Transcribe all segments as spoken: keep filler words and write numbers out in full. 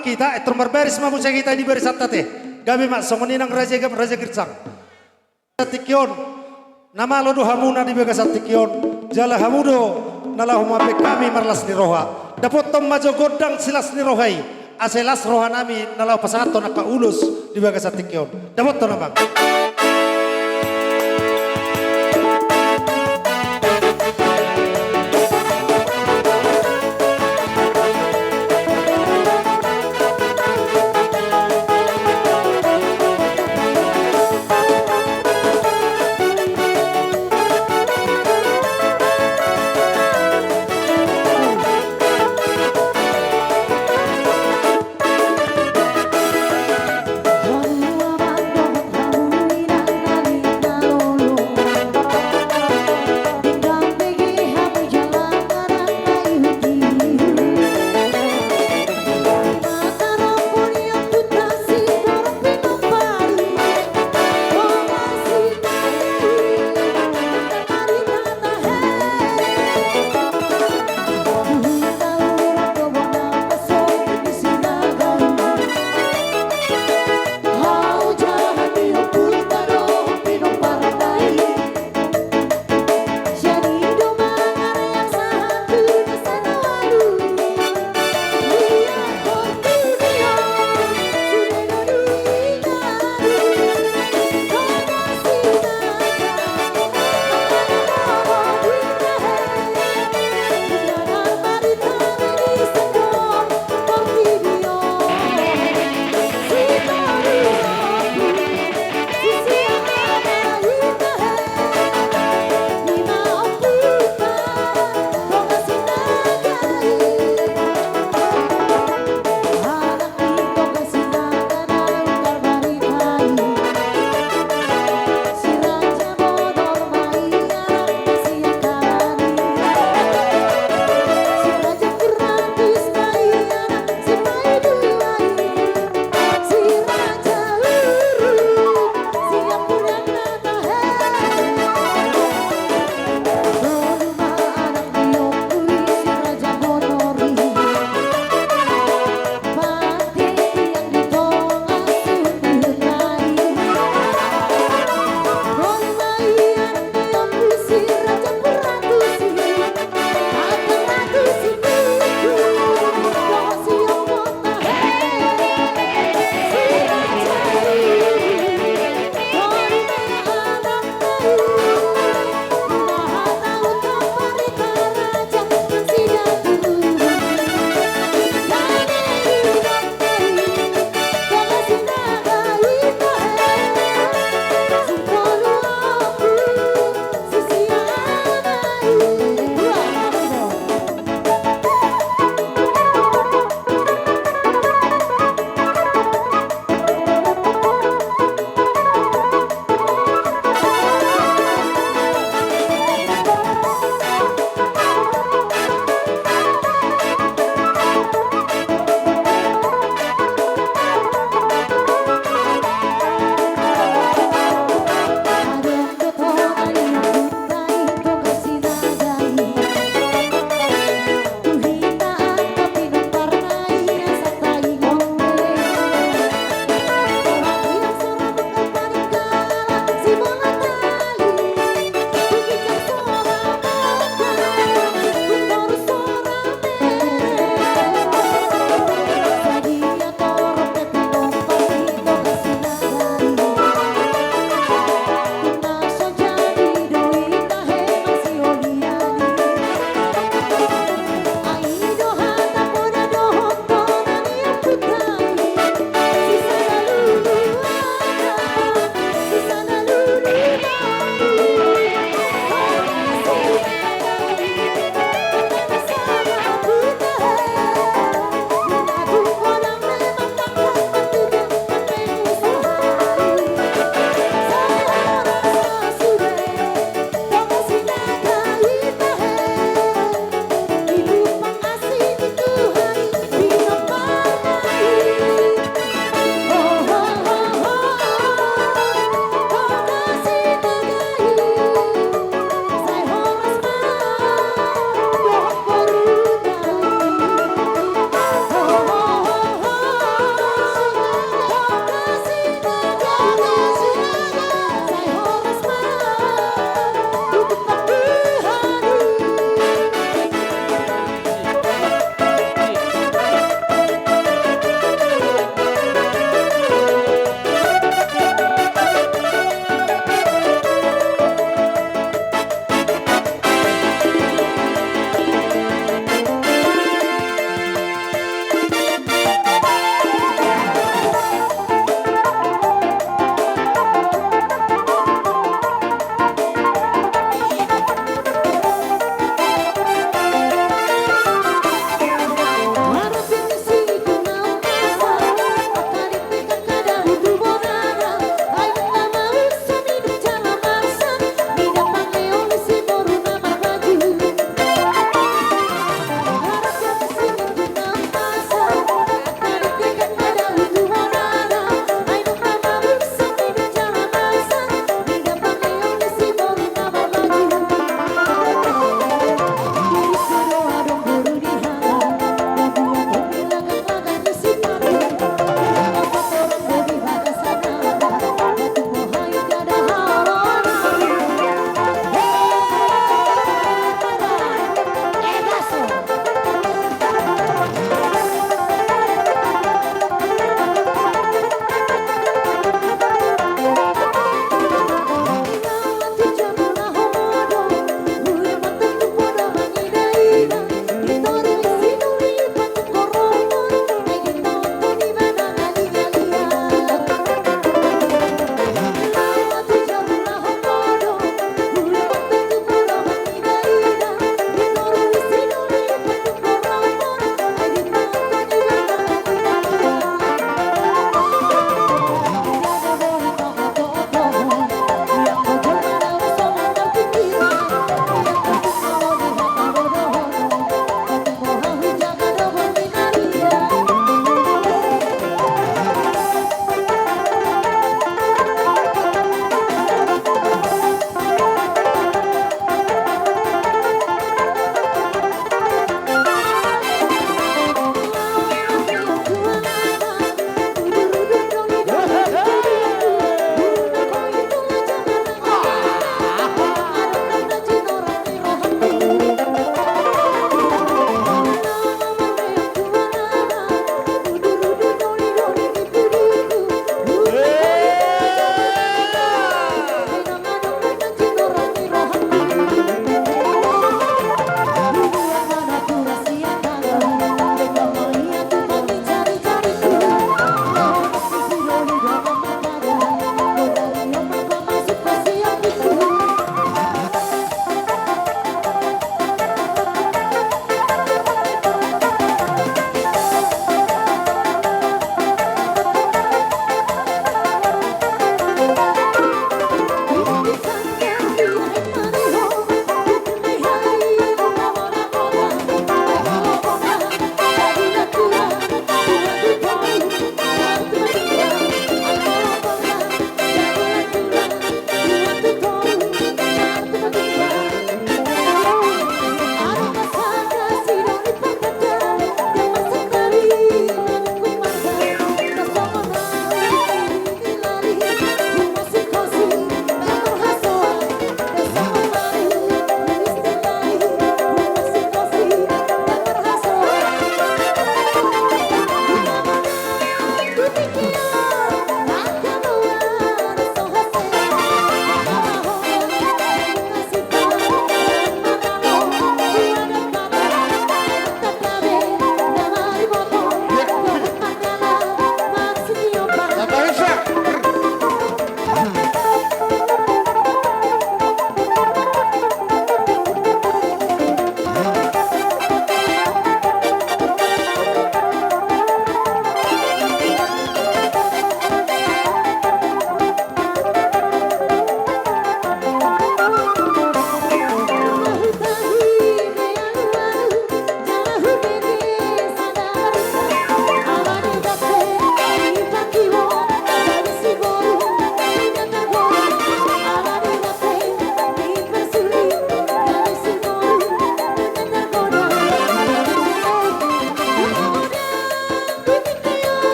Hita, etor marbaris ma muse hita di barisanta te. Gabe ma songon i nang raja i gap raja Girjang. Tingki on, na malo do hamuna di bagasan tingki on, jala hamu do na laho mambahen hami marlas ni roha. Dapothon ma jo gondang silas ni roha i, asa las rohanami na laho pasahathon angka ulos di bagasan tingki on. Dapothon amang.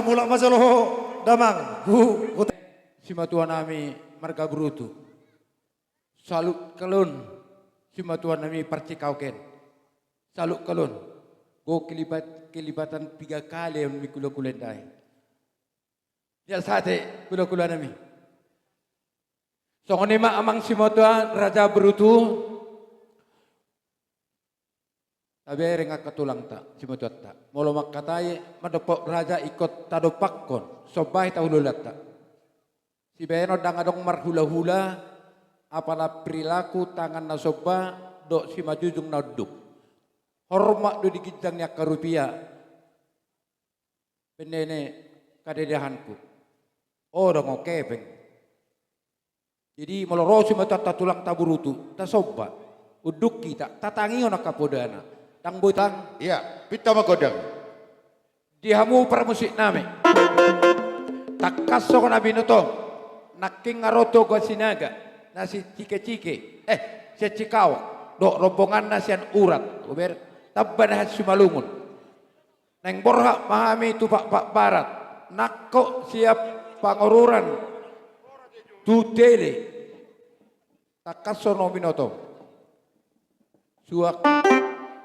Mulak ma jolo ho, damang, hu, huta. Simatua nami marga Brutu. Salut kalon, simatua nami parcikaoken. Salut kalon. Go kelibat-, kelibatan piga kali on mi kula-kula ndai. Ya sate kula-kula nami. Songon i ma amang simatua raja Brutu. Tabereng angka tulangta, simatuanta. Molo mangkatai mandok raja ingkon tadompakkon, somba hita hulahulanta. Sibahenon ndang adong marhulahula, apala perilaku tangan na somba, dohot simanjujung na unduk. Hormat do di ginjang ni angka rupia. Bennene kadedahanku. O dongon kepeng. Jadi molo ro simatuanta tulangta Brutu, tasomba. Unduk hita, tatangihon angka podana. Ndang boi tang. Ia, pinta ma gondang. Di hamu parmusik nami. Tangkas songon na binoto. Nangkin nga ro Toga Sinaga. Na sicike-cike. Eh, sicikaok. Dohot rombonganna sian urat. Uber, tamba na simalungun. Naeng borhat ma hami tu Pakpak Barat, nangkok sian Pangoruran tu Tele. Tangkas songon na binoto. Suang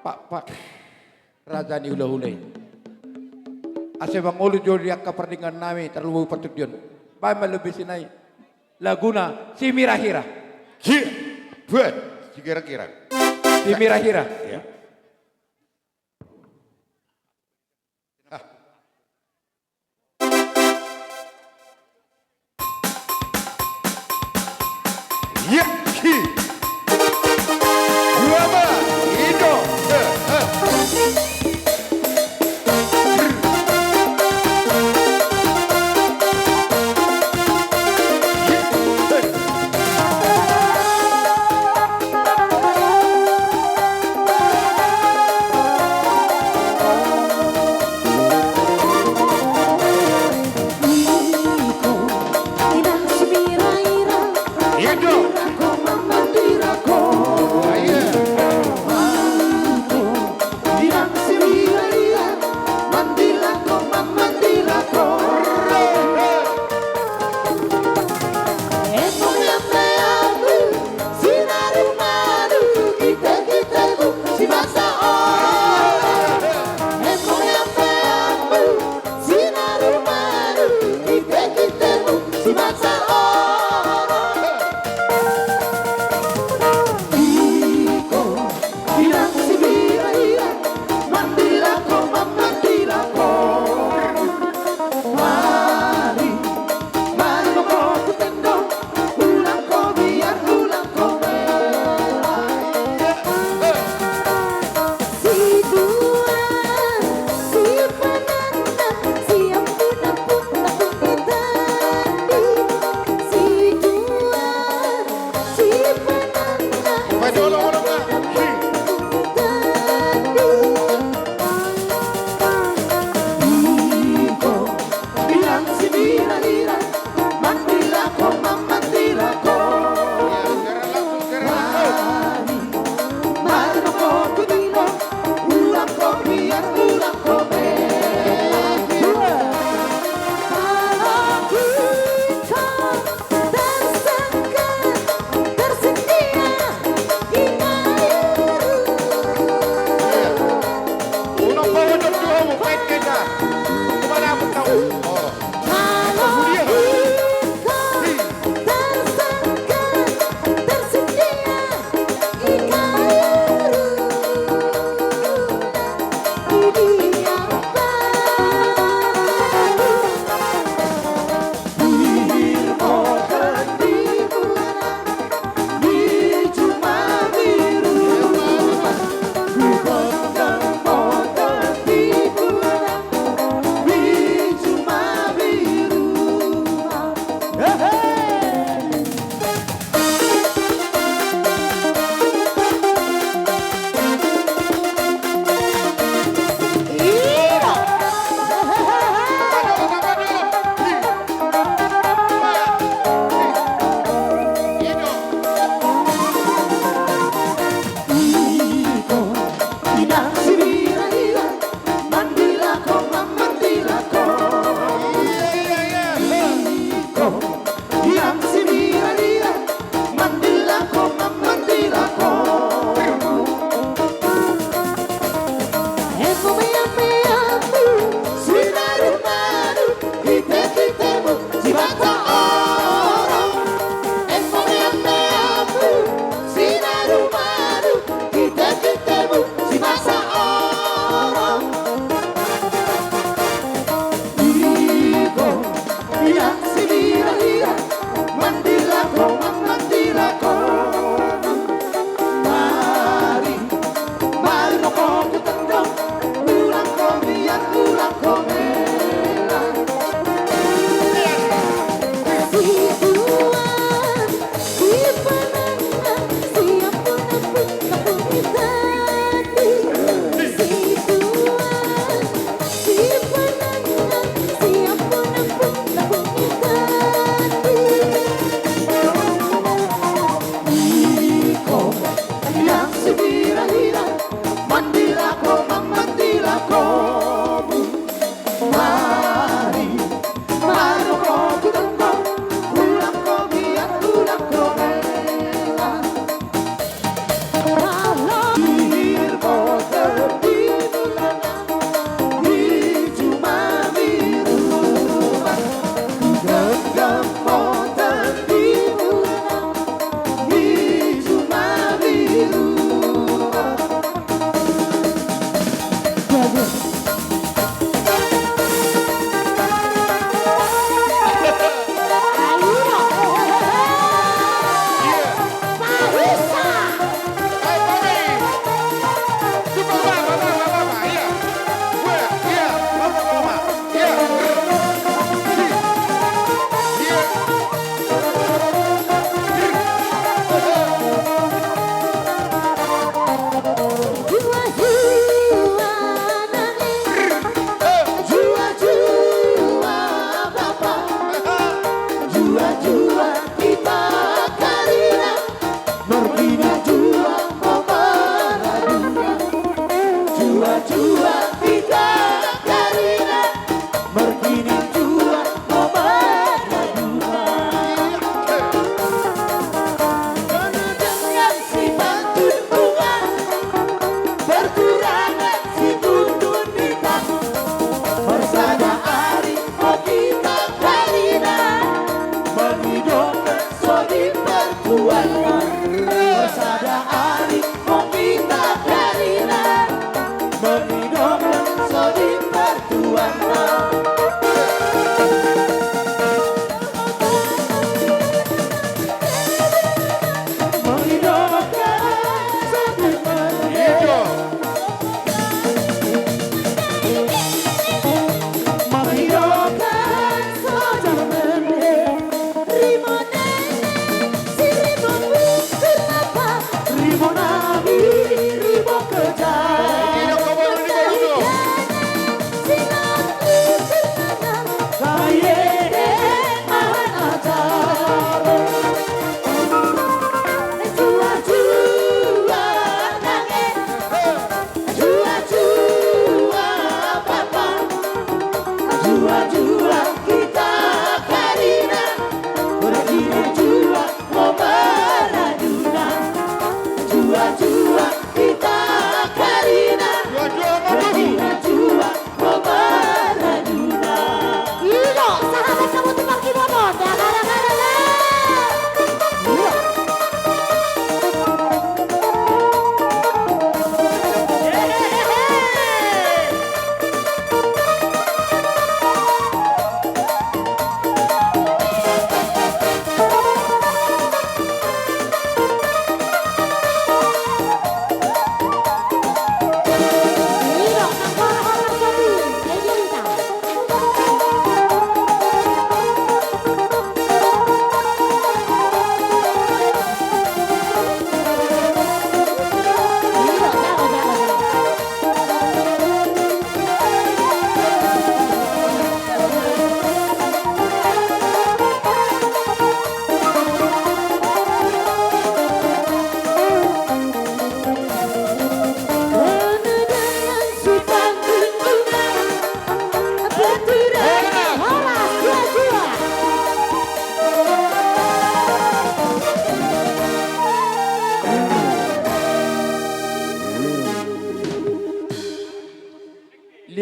Pakpak raja ni hulahula i. Asa mangolu jolo di angka pardenggan nami tarlumobi partondion. Baen ma lobi sinai. Laguna Simirahira. Si, buat, Sigira-gira. Simirahira. Ia. Yaki. Dua ba, ido. Eh, eh.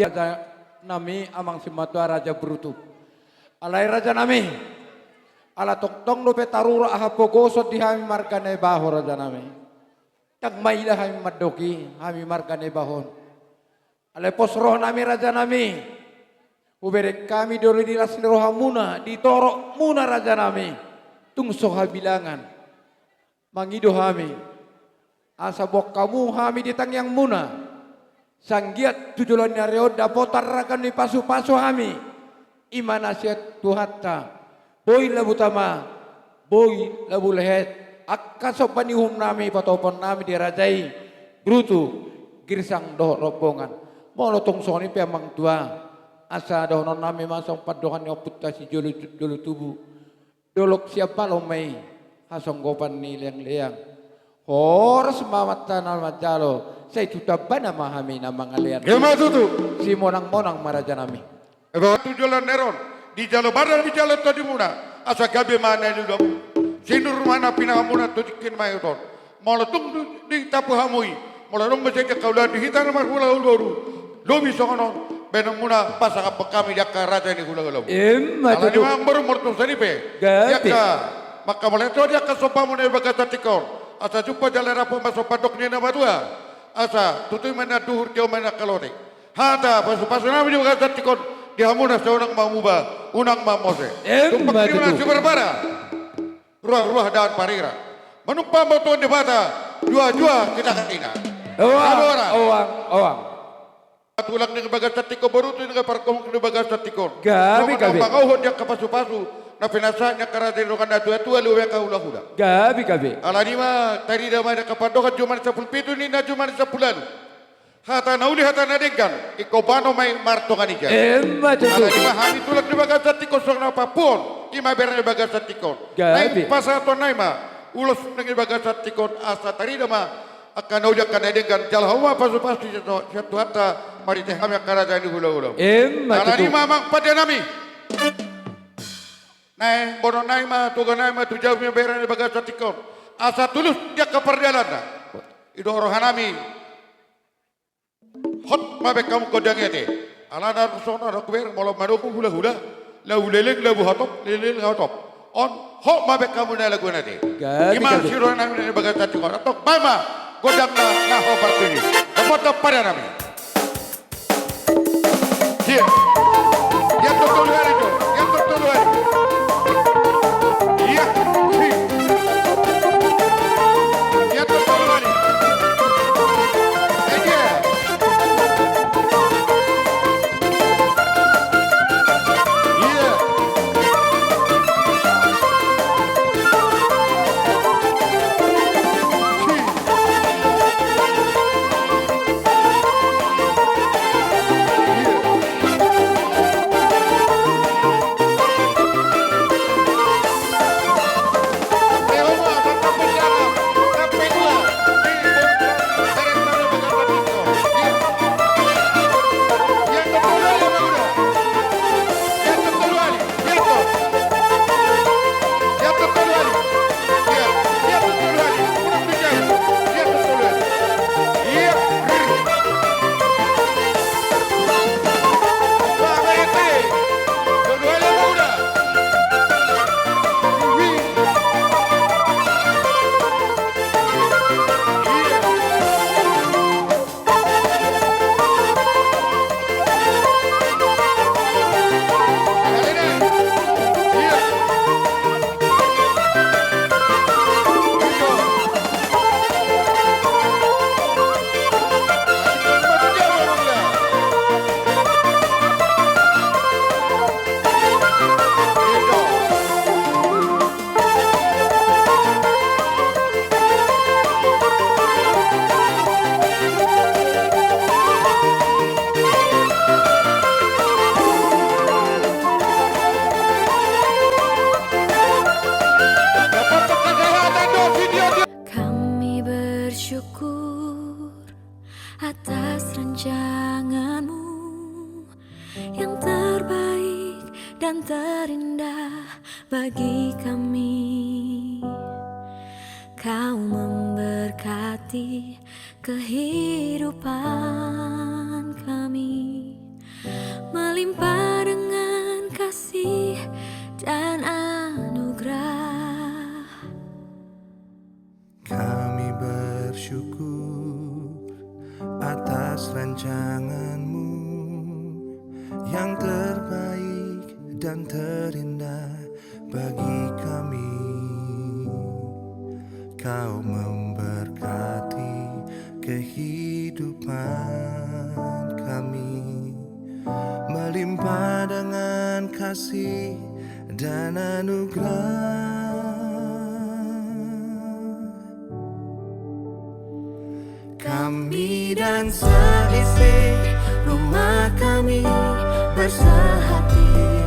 Raja nami, amang simatua Raja Brutu. Alai raja nami, ala tongtong dope tarurat hapogoson di hami marga Naibaho, raja nami. Ndang maila hami mandok i, hami marga Naibaho on. Alai pos roha nami, raja nami, hubereng hami do di las ni rohamuna, di torokmuna, raja nami. Tung so habilangan mangido hami, asa boan hamu hami di tangiangmuna. Sanggiat tu joloan ni ari on dapotan ragam ni pasupasu hami. I ma na sian Tuhanta, boi labu tama, boi labu lehet. Angka somba ni uhum nami patupaon nami di raja i, Brutu, Girsang dohot rombongan. Molo tung songon i pe, amang tua, asa dohonon nami ma songon pandohan ni ompunta sijolo, jolo tubu. Dolok sian balong ma i hasonggopan ni leangleang. Horas ma amanta na manjalo, sai tu tambana ma hami na mangalean. Ima tutu. Simonangmonang ma, raja nami. Eba tu joloan ni ari on, dijalo badan, dijalo tondimuna, asa gabe ma na niulamu. Sinur ma na pinahanmuna tu tingki na mangihut on. Molo tung di, di tapu hamu i, molo adong muse di angka ulaon di hita na marhulahula boru, lobi songon on baenonmuna pasangaphon hami di angka raja ni hulahulamu. Ima tutu. Alani i, amang boru, molo tung songon i pe, gabe, di angka manghamauliatehon di angka sombamu na di bagasan tingki on, asa jumpang jala dapot ma songon pandok ni na matua. Asa tutu ma na duhur, tio ma na kalote. Hata pasupasu nami di bagasan tingki on, di hamu na sai unang ma muba, unang ma mose. Ima tutu. Tumpak ni na si Barbara. Ruah-ruah dang parira. Manumpak ma tu Debata, jua-jua hita katina. Oang, oang, oang. Tulang ni bagasan tingki on, boru tu ni pargomgom di bagasan tingki on. Gabe, gabe. Songon na pangauhon di angka pasupasu na pinasahat ni angka raja ni dongan na tuatua, luhut angka hulahula. Gabe, gabe. Alani i ma tarida ma di angka pandohan jumadi sampulu pitu ninna jumadi sampulu ualu. Hata na uli, hata na denggan, ingkon baonon ma i martonga ni jala. Ima tutu. Alani i ma hami tulang di bagasan tingki on songon na papuon, i ma bere ni bagasan tingki on. Gabe. Naeng pasahaton nami ma ulos nang di bagasan tingki on, asa tarida ma angka na uli, angka na denggan, jalo hamu ma pasupasu sian Tuhanta, marhite hami angka raja ni hulahula. Ima tutu. Alani i ma, amang pande nami, naeng boanon nami ma, tuga nami ma tu jabu ni bere ni bagasan tingki on, asa tulus di angka pardalananna. I do roha nami. Hot ma baen hamu gondang i ate. Alana songon na hubereng, molo mandok hulahula, labu leleng labu hatop, leleng hatop. On, hot ma baen hamu na lagu i ate. Gabe, gabe. I ma siroha nami na di bagasan tingki on. Antong baen ma gondang na, na hombar tu i. Dapot do pande nami. Sia. Ia, tolu hali jo. Ia, tolu hali. Ia. Ia, tolu hali. Kami bersyukur atas rancangan-Mu yang terbaik dan terindah bagi kami. Kau memberkati kehidupan kami. Syukur atas rancangan-Mu yang terbaik dan terindah bagi kami. Kau memberkati kehidupan kami, melimpah dengan kasih dan anugerah. Kami dan seisi rumah kami bersehati